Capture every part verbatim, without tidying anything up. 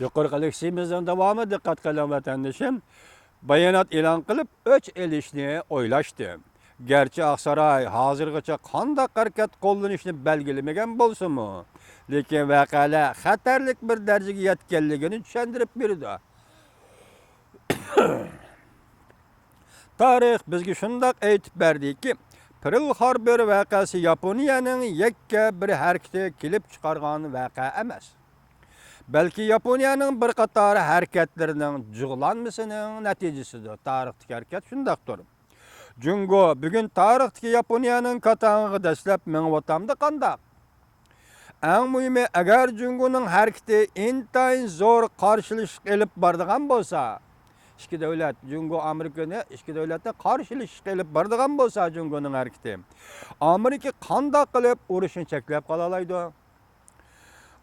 يۇقىرىقى لېكسىيىمىزنىڭ داۋامى، دىققەت قىلىڭ ۋەتەندىشىم، بايانات ئېلان قىلىپ ئۆچ ئېلىشنى ئويلاشتى. گەرچە ئاقساراي ھازىرغىچە قانداق ھەرىكەت قوللىنىشنى بەلگىلىمىگەن بولسىمۇ، لېكىن ۋەقەلەر خەتەرلىك بىر دەرىجىگە يەتكەنلىكىنى چۈشەندۈرۈپ بېرىدۇ. تارىخ بىزگە شۇنداق ئېيتىپ بەردىكى، پېرل خاربور ۋەقەسى ياپونىيەنىڭ يەككە بىر ھەرىكىتى كېلىپ چىقارغان ۋەقە ئەمەس. بەلكى ياپونىيەنىڭ بىر قاتار ھەرىكەتلىرىنىڭ جۇغلانمىسىنىڭ نەتىجىسىدۇر. تارىختىكى ھەرىكەت شۇنداقتۇر. جۇڭگو بۈگۈن تارىختىكى ياپونىيەنىڭ كاتاڭىغا دەسلەپ مېڭىۋاتامدۇ قانداق؟ ئەڭ مۇھىمى، ئەگەر جۇڭگونىڭ ھەرىكىتى ئىنتايىن زور قارشىلىشىش ئېلىپ بارىدىغان بولسا، ئىككى دۆلەت، جۇڭگو ئامېرىكىنى، ئىككى دۆلەتنى قارشىلىشىشقا ئېلىپ بارىدىغان بولسا، جۇڭگونىڭ ھەرىكىتى، ئامېرىكا قانداق قىلىپ ئۇرۇشنى چەكلەپ قالالايدۇ؟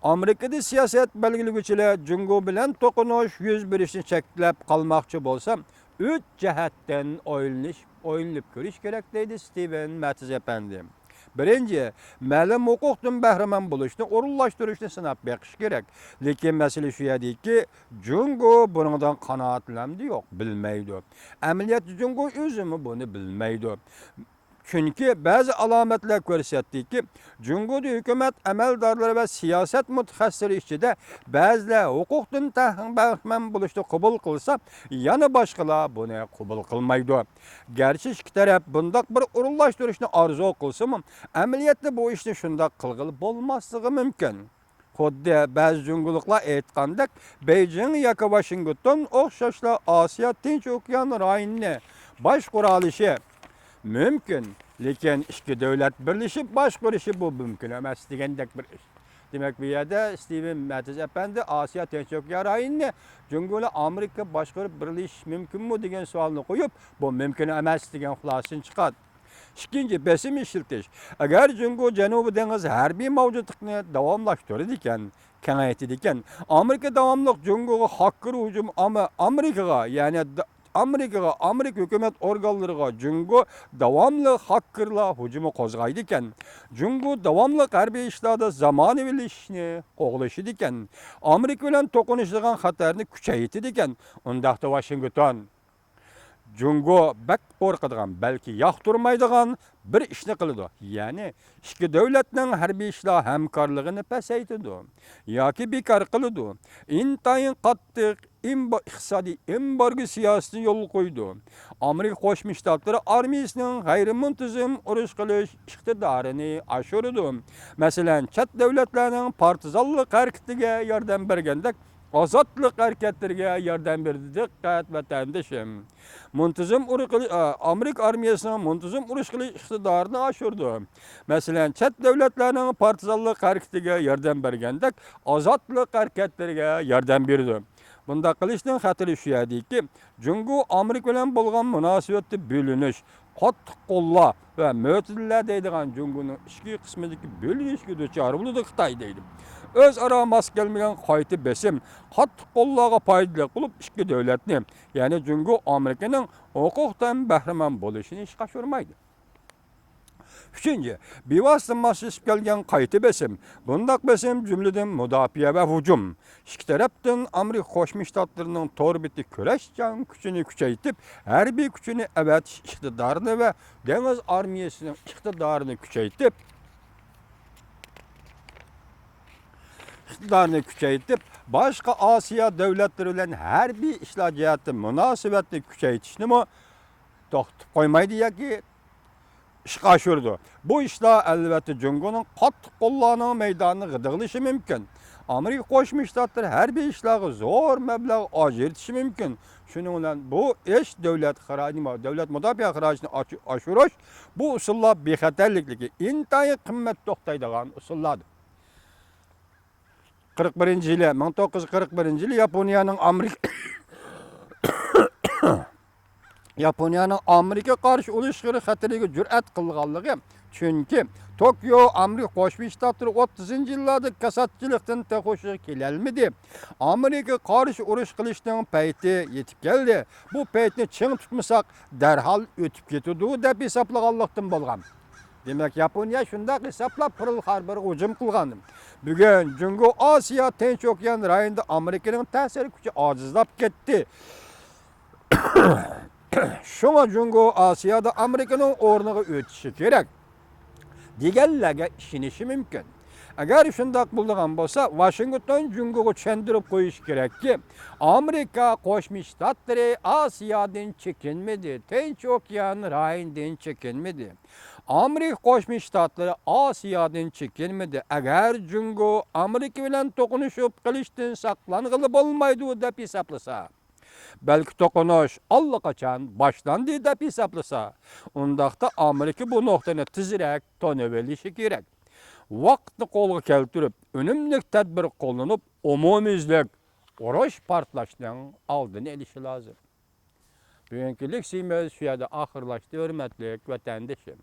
ئامېرىكىدا سىياسەت بەلگىلىگۈچىلەر جۇڭگو بىلەن توقۇنۇش يۈز بېرىشنى چەكلەپ قالماقچى بولسا، ئۈچ جەھەتتىن ئويلىنىش، ئويلىنىپ كۆرۈش كېرەك، دەيدۇ ستىۋېن مەتىز ئەپەندى. بىرىنچى، مەلۇم ھوقۇقتىن بەھرىمەن بولۇشنى ئورۇنلاشتۇرۇشنى سىناپ بېقىش كېرەك. لېكىن مەسىلە شۇ يەردىكى، جۇڭگو بۇنىڭدىن قانائەتلەندى يوق، بىلمەيدۇ. ئەمەلىيەتتە جۇڭگو ئۆزىمۇ بۇنى بىلمەيدۇ. چۈنكى بەزى ئالامەتلەر كۆرسەتتىكى، جۇڭگودا ھۆكۈمەت ئەمەلدارلىرى ۋە سىياسەت مۇتەخەسسىسلىرى ئىچىدە بەزىلەر ھوقۇقتىن تەڭ بەھرىمەن بولۇشنى قوبۇل قىلسا، يەنە باشقىلار بۇنى قوبۇل قىلمايدۇ. گەرچە ئىككى تەرەپ بۇنداق بىر ئورۇنلاشتۇرۇشنى ئارزۇ قىلسىمۇ، ئەمەلىيەتتە بۇ ئىشنى شۇنداق قىلغىلى بولماسلىقى مۇمكىن. خۇددى بەزى جۇڭگولۇقلار ئېيتقاندەك، بېيجىڭ ياكى ۋاشىنگتون ئوخشاشلا ئاسىيا تىنچ ئوكيان رايونىنى باشقۇرالىشى مۇمكىن، لېكىن ئىككى دۆلەت بىرلىشىپ باشقۇرۇشى بۇ مۇمكىن ئەمەس دېگەندەك بىر ئىش. دېمەك، بۇ يەردە ستىۋېن مەتىز ئەپەندى ئاسىيا تىنچ ئوكيان رايونىنى جۇڭگو بىلەن ئامېرىكا باشقۇرۇپ بىرلىشىش مۇمكىنمۇ دېگەن سوئالنى قويۇپ، بۇ مۇمكىن ئەمەس دېگەن خۇلاسىنى چىقاردى. ئىككىنچى، بېسىم ئىشلىتىش. ئەگەر جۇڭگو جەنۇبىي دېڭىز ھەربىي مەۋجۇتلۇقىنى داۋاملاشتۇرىدىكەن، كېڭەيتىدىكەن، ئامېرىكا داۋاملىق جۇڭگوغا خاككېر ھۇجۇم، ئاما-، ئامېرىكىغا، يەنى د-، ئامېرىكىغا، ئامېرىكا ھۆكۈمەت ئورگانلىرىغا جۇڭگو داۋاملىق خاككېرلار ھۇجۇمى قوزغايدىكەن، جۇڭگو داۋاملىق ھەربىي ئىشلاردا زامانىۋىلىشىشنى قوغلىشىدىكەن، ئامېرىكا بىلەن توقۇنۇشىدىغان خەتەرنى كۈچەيتىدىكەن، ئۇنداقتا ۋاشىنگتون جۇڭگو بەك قورقىدىغان، بەلكى ياقتۇرمايدىغان بىر ئىشنى قىلىدۇ. يەنى ئىككى دۆلەتنىڭ ھەربىي ئىشلار ھەمكارلىقىنى پەسەيتىدۇ ياكى بىكار قىلىدۇ. ئىنتايىن قاتتىق ئېمبا-، ئىقتىسادىي ئېمبارگو سىياسىتىنى يولغا قويىدۇ. ئامېرىكا قوشما شتاتلىرى ئارمىيىسىنىڭ غەيرىي مۇنتىزىم ئۇرۇش قىلىش ئىقتىدارىنى ئاشۇرىدۇ. مەسىلەن، چەت دۆلەتلەرنىڭ پارتىزانلىق ھەرىكىتىگە ياردەم بەرگەندەك، ئازادلىق ھەرىكەتلىرىگە ياردەم بېرىدۇ. دىققەت، ۋەتەندىشىم! مۇنتىزىم ئۇرۇش قىلىش، ئا، ئامېرىكا ئارمىيەسىنىڭ مۇنتىزىم ئۇرۇش قىلىش ئىقتىدارىنى ئاشۇرىدۇ. مەسىلەن، چەت دۆلەتلەرنىڭ پارتىزانلىق ھەرىكىتىگە ياردەم بەرگەندەك، ئازادلىق ھەرىكەتلىرىگە ياردەم بېرىدۇ. بۇنداق قىلىشنىڭ خەتىرى شۇ يەردىكى، جۇڭگو ئامېرىكا بىلەن بولغان مۇناسىۋەتتە بۆلۈنۈش، قاتتىق قوللاش ۋە مۆتىدىلە دەيدىغان جۇڭگونىڭ ئىچكى قىسمىدىكى بۆلۈنۈشكە دۇچار بولىدۇ خىتاي دەيدۇ. ئۆزئارا ماس كەلمىگەن قايتا بېسىم، قاتتىق قوللارغا پايدىلىق بولۇپ، ئىككى دۆلەتنى، يەنى جۇڭگو ئامېرىكىنىڭ ھوقۇقتىن بەھرىمەن بولۇشىنى ئىشقا ئاشۇرمايدۇ. ئۈچىنچى، بىۋاسىتە ماسلىشىپ كەلگەن قايتا بېسىم. بۇنداق بېسىم، جۈملىدىن مۇداپىئە ۋە ھۇجۇم. ئىككى تەرەپتىن ئامېرىكا قوشما شتاتلىرىنىڭ تور بېتى كۈرەشچان كۈچىنى كۈچەيتىپ، ھەربىي كۈچىنى ئەۋەتىش ئىقتىدارىنى ۋە دېڭىز ئارمىيەسىنىڭ ئىقتىدارىنى كۈچەيتىپ، ئىقتىدارىنى كۈچەيتىپ، باشقا ئاسىيا دۆلەتلىرى بىلەن ھەربىي ئىشلار جەھەتتە مۇناسىۋەتنى كۈچەيتىشنىمۇ توختىتىپ قويمايدۇ ياكى ئىشقا ئاشۇرىدۇ. بۇ ئىشلار، ئەلۋەتتە، جۇڭگونىڭ قاتتىق قوللارنىڭ مەيدانىنى غىدىقلىشى مۇمكىن. ئامېرىكا قوشما شتاتلىرى ھەربىي ئىشلارغا زور مەبلەغ ئاجرىتىشى مۇمكىن. شۇنىڭ بىلەن بۇ ئىش دۆلەت خىراجى، دۆلەت مۇداپىئە خىراجىتىنى ئاچ-، ئاشۇرۇش، بۇ ئۇسۇللار بىخەتەرلىكلىكى ئىنتايىن قىممەت توختايدىغان ئۇسۇللاردۇر. قىرىق بىرىنچى يىلى، مىڭ توققۇز يۈز قىرىق بىرىنچى يىلى ياپونىيەنىڭ ئامېرىكا، ياپونىيەنىڭ ئامېرىكا قارشى ئۇرۇش خەتىرىگە جۈرئەت قىلغانلىقى، چۈنكى توكيو ئامېرىكا قوشما شتاتلىرى ئوتتۇزىنچى يىللاردا كاساتچىلىقتىن تېخى ھوشىغا كېلەلمىدى. ئامېرىكا قارشى ئۇرۇش قىلىشنىڭ پەيتى يېتىپ كەلدى. بۇ پەيتنى چىڭ تۇتمىساق، دەرھال ئۆتۈپ كېتىدۇ، دەپ ھېسابلىغانلىقتىن بولغان. دېمەك، ياپونىيە شۇنداق ھېسابلاپ پېرل خاربورغا ھۇجۇم قىلغان. بۈگۈن جۇڭگو ئاسىيا تىنچ ئوكيان رايونىدا ئامېرىكىنىڭ تەسىر كۈچى ئاجىزلاپ كەتتى. شۇڭا جۇڭگو ئاسىيادا ئامېرىكىنىڭ ئورنىغا ئۆتۈشى كېرەك دېگەنلەرگە ئىشىنىشى مۇمكىن. ئەگەر شۇنداق بولىدىغان بولسا، ۋاشىنگتون جۇڭگوغا چۈشەندۈرۈپ قويۇشى كېرەككى، ئامېرىكا قوشما شتاتلىرى ئاسىيادىن چېكىنمىدى، تىنچ ئوكيان رايونىدىن چېكىنمىدى. ئامېرىكا قوشما شتاتلىرى ئاسىيادىن چېكىنمىدى. ئەگەر جۇڭگو ئامېرىكا بىلەن توقۇنۇشۇپ قېلىشتىن ساقلانغىلى بولمايدۇ دەپ ھېسابلىسا، بەلكى توقۇنۇش ئاللىقاچان باشلاندى دەپ ھېسابلىسا، ئۇنداقتا ئامېرىكا بۇ نۇقتىنى تېزرەك تونۇۋېلىشى كېرەك. ۋاقىتنى قولغا كەلتۈرۈپ، ئۈنۈملۈك تەدبىر قوللىنىپ، ئومۇميۈزلۈك ئۇرۇش پارتلاشنىڭ ئالدىنى ئېلىشى لازىم. بۈگۈنكى لېكسىيىمىز شۇ يەردە ئاخىرلاشتى، ھۆرمەتلىك ۋەتەندىشىم.